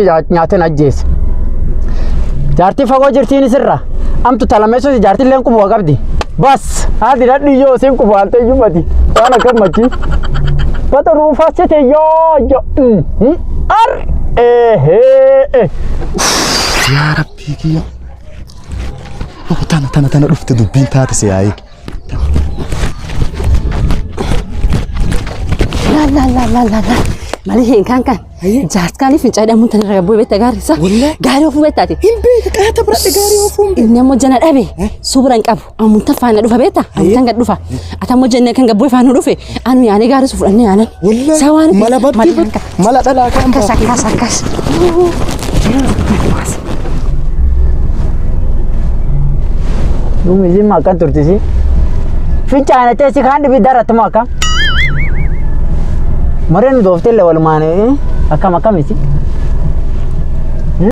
Nyaateen ajjeese. Jaartii fagoo jirtiin isirra. Amtu talameessuus jaartilleen qubuma qabdi. Bas haati dhadhi yoo isin qubaalte iyyuu mati. Waan akka machi. Bata ruufasite yoo yoo. Ar ehee. Yaa Rabbii kiyya. Oh, tana tana tana dhufte dubbiin taate si yaa'ee. La la la la la la. Mali hin kan kan. Jaarskaanii fincaa'ee dhamuun tan irra bu'ee beekta gaarii isaa. Wallahi. Gaarii ofuu beektaati. Hin beeka qaata biratti gaarii ofuun beeka. Inni ammoo jana dhabe subra hin qabu. Amuntan faana dhufa beekta. Amuntan gad dhufa. Ati ammoo jennee kan gabbu'ee faana dhufe anu yaanee gaarii su fudhannee yaanan. Wallahi. Isaa waan Mala mali baddi hin kan. mala dhalaa kan Akkas akkas akkas. Dhumi isin akkan turtisi. Fincaane teessi kaan dhibi daratuma akkam. Mareen dooftee illee walumaan akkam akkam isi.